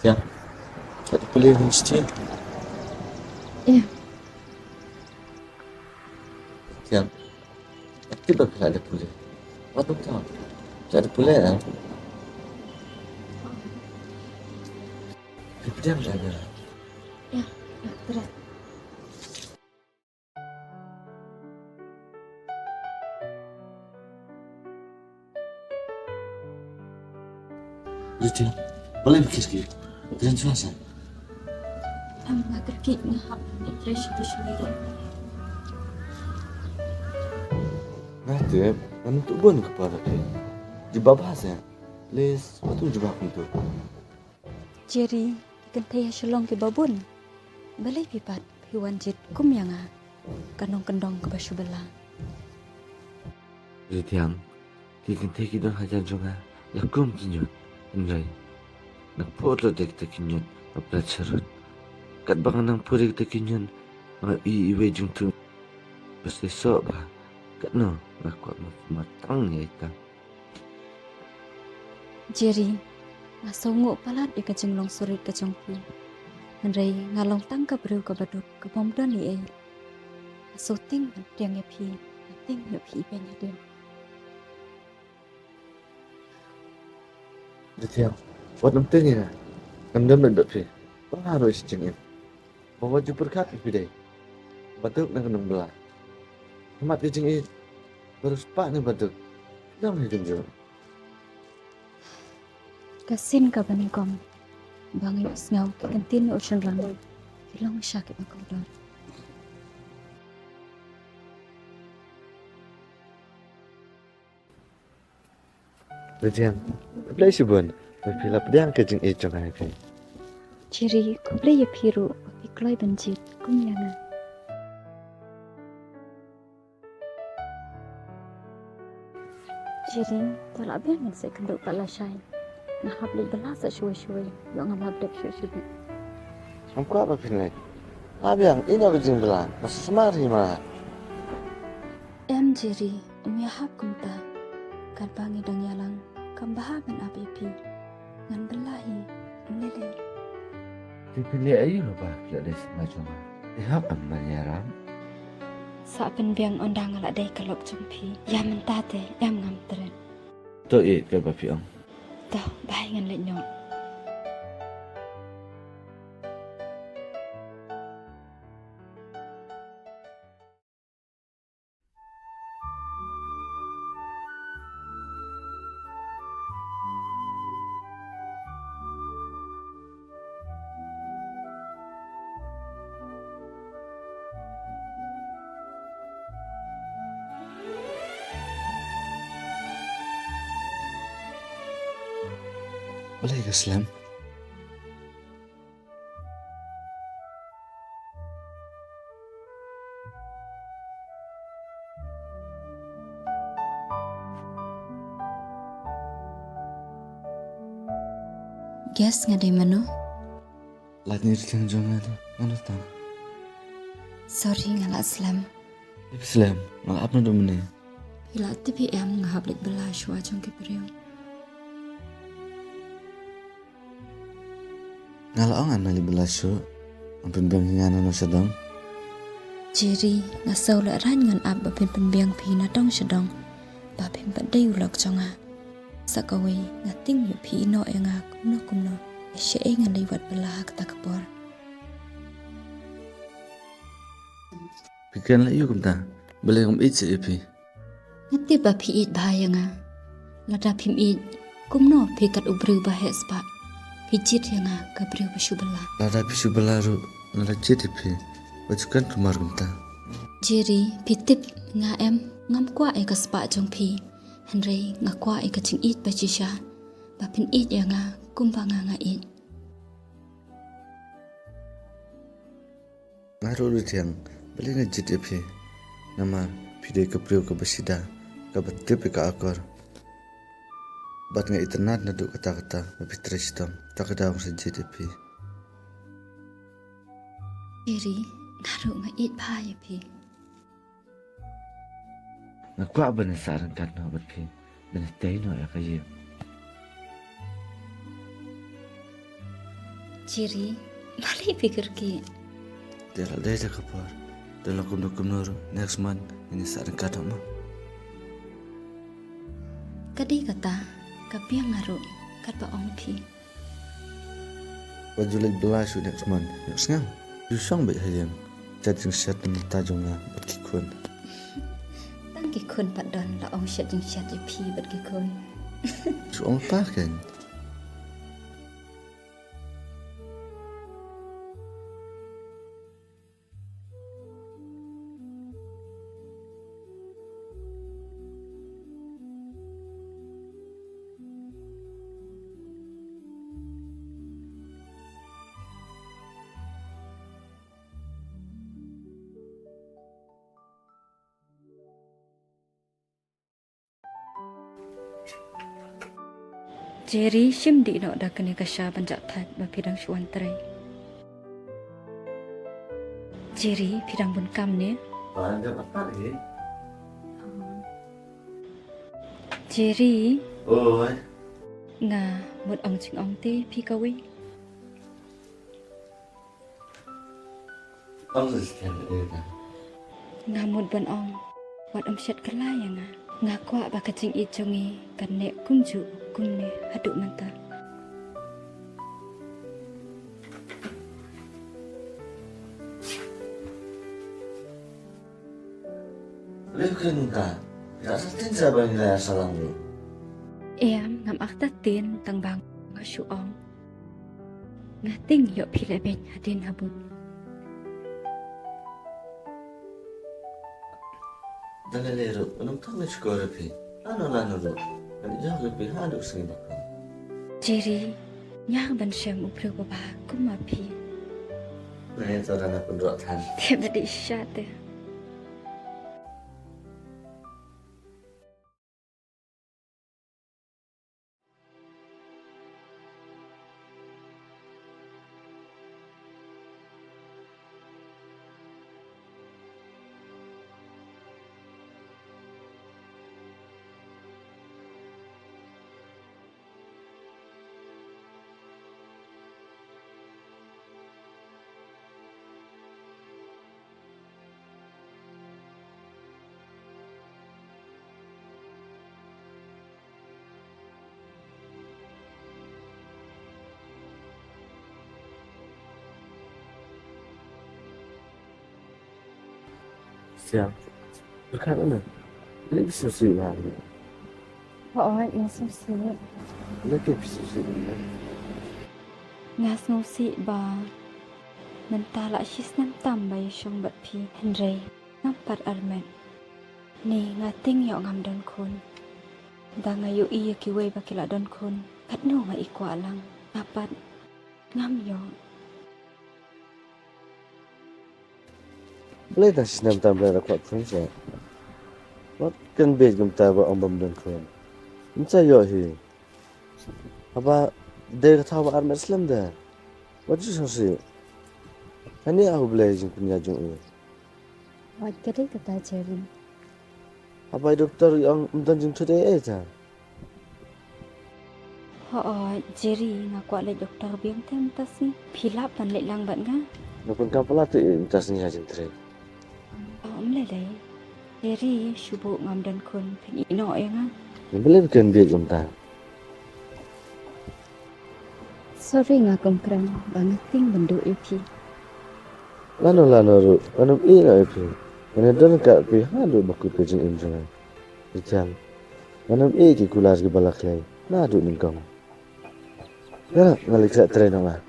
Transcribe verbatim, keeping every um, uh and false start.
Tiang. Ka da pule university. Ïa. Tiang. Aktif ba ka da pule. Wat dong ka. Ka da pule, eh. Ka pdiang ka da. Ïa, ïa, berat. Riti, balei phi kyrkieh? Kren shuwa seh. Em, nga kyrkieh, nga hap fresh, fresh. Nga tip, nga nang tuh bun ka para phi. Jubab seh. Please, wat jubab kumto. Jerry, ki kynthei ha Shillong kiba bun. Balei phi pat phi wan jied kum ïa nga, ka nongkyndong kaba shu bylla? Riti, ki kynthei ki don hajan jong nga la kum ki ñiut, hynrei nga phuh lut da kita ki ñiut ba pynlait sharud. Katba nga nang phuh da kita ki ñiut, nga ïohi iwei jingthoh ba seisoh bha. Katno nga kwah ban sumar tang ïa ita. Jerry, nga sngewnguh palat ïa ka jinglong surit ka jong phi. Hynrei nga long tang ka briew kaba duk, ka bym don ei ei. Nga sngew tieng ban pdiang ïa phi, nga tieng ïa phi ibeiñ hadien. Riti, wat nym tieng ïa nga. Ngam don ban bud phi baroh shi jingim. Ba wat ju pyrkhat ïa phi dei ba duk na ka nongbylla. Ha khmat ka jingïeit, baroh spah ne ba duk, dang hi kumjuh. Ka sien kaba nyngkong ba nga ïohsngew ki kyntien u shynrang ki long sha kiba kordor. Riti, khublei shibun ba phi la pdiang ka jingïeit jong nga ïa phi. Jerry, khublei ïa phi ruh ba phi kloi ban jied kum ïa nga. Jerry, to lah biang, ngan sa ïakynduh pat lashai. Nga hap leit bylla sa shuwa shuwa, ïoh ngam hap dep shuh shuh beit. Ngam kwah ba phin leit. Lah biang, ïehnoh ka jingbylla, ba sumar hi ma. Em Jerry, ym ïahap kumta. Katba ngi dang ïalang, kam bha ban ap ïa phi. Ngan bylla hi, ym lei lei. Te phi leh aïu haba phi la dei sma jong nga? Phi hap ban ïaram. Sa pynbiang ynda nga la dei ka lok jong phi. Ïa mynta te em ngam tren. To ïeit katba phi ong. To, bye, ngan leit noh. Balei ka slem? Guess nga dei mano? Lait na i rtiang jong nga, mano tam? Sorry, nga la slem. Ip slem, nga la ap naduh mynne. Phi la tip hi em, nga hap leit bylla shuwa jong ki briew. Nga la ong ngan leit bylla shuh. Ym pynbiang hi nga na u sha dong. Jerry, nga sngewlehrain ngan ap ba phin pynbiang phi na dong sha dong, ba phim pat dei u lok jong nga. Sa kawei, nga tieng ïoh phi ïehnoh ïa nga kumno kumno. Shaei ngan leit wad bylla ha kata ka por. Phi kren leh aïu kumta? Balei ngam ïeit seh ïa phi? Nga tip ba phi ïeit bha ïa nga. Lada phim ïeit, kumno phi kat u briew ba heh spah phi jied ïa nga, ka briew ba shu bylla? Lada phi shu bylla ruh nga la jied ïa phi. Wat ju kren kulmar kumta. Jerry, phi tip nga em, ngam kwah ïa ka spah jong phi. Hynrei nga kwah ïa ka jingïeit ba shisha, ba phin ïeit ïa nga kumba nga nga ïeit. Nga ruh Rtiang, balei nga jied ïa phi? Namar phi dei ka briew kaba sida, kaba tip ïa ka akor. Bad nga itynnad naduh katta katta ba phi trei shitom, ta ka daw nga sa jied ïa phi. Jerry, nga ruh nga ïeit bha ïa phi. Nga kwah ban ïasah ryngkat noh bad phi, ban ïatei noh ïa ka ïing. Jerry, balei phi kyrkieh? Te la dei da ka por. Te la kumno kumno ruh, next month ngin ïa sah ryngkat noh ma. Ka dei kata, ka biang nga ruh, katba ong phi. Wat ju leit bylla shuh next month, ïohsngew. Ju shong beit ha ïing. Shet jingshet na ka bynta jong nga bad ki khun. Tang ki khun pat don, la ong shet jingshet ïa phi bad ki khun. Shu ong pa kein. Jerry, shim dih noh da kane ka sha ban jah thait ba phi dang shu wan trei. Jerry, phi dang bun kam ne? Ba, da ba pat hi. Jerry. Oi. Nga mut ong jingong te phi kawei. Ong sa skem ïa ka. Nga mut ban ong, wat ym shet kylla ïa nga. Nga kwah ba ka jingïeit jong ngi kan neh kumjuh kumne haduh mynta. Leh kren ka, ka sa tin sa ba ngi la ïa salang ni. Em, ngam akta tin tang ba nga shu ong. Nga tieng ïoh phi leh beiñ hadien habud. Da lei lei ruh, ngam thok ne shukor ïa phi. Lano lano ruh, ngan ïoh ïa phi haduh sngi bakhuid. Jerry, ñiang ban shem u briew ba bha kum ma phi. Nai to da na pynroh than. Te ba dei shisha te. Siang. Pyrkhat ano? Leh phi sngewsih ïa nga? Hooid, nga sngewsih. Leh phi sngewsih ïa nga? Nga sngewsih ba mynta la shi snem tam ba ïashong bad phi, hynrei ngam pat armet. Ni nga tieng ïoh ngam don khun. Da nga ïohi ïa kiwei ba ki la don khun, katno nga i kwah lang. Nga pat ngam ïoh. Balei tang shi snem tam balei la kwah khun seh? Wat kren bieit kumta ba ong bym don khun. Ym sa ïoh hi. Haba dei ka thaw ba armet slem de. Wat ju sngewsih. Kane a U Blei jingpynïaid jong u. Wat ka dei kata Jerry. Haba i doktor i ong ym don jingthut ei ei ta. Hooid Jerry, nga kwah leit doktor biang te mynta sngi. Phi lah ban leit lang bad nga? Nga pun kam palat te mynta sngi ha jingtrei. Oh, ym lei lei. Jerry, shu buh ngam don khun, phin ïeh noh ïa nga. Balei phi kren bieit kumta? Sorry, nga kum kren ba nga tieng ban duh ïa phi. Lano lano ruh ngan ym ïeh noh ïa phi. Ngan ïadon ryngkat bad phi haduh ba kut ka jingim jong nga. Ïa kiang, ngan ym ïeh ki kular kiba la khlei naduh nyngkong. Ïa, nga leit khleh trei noh nga.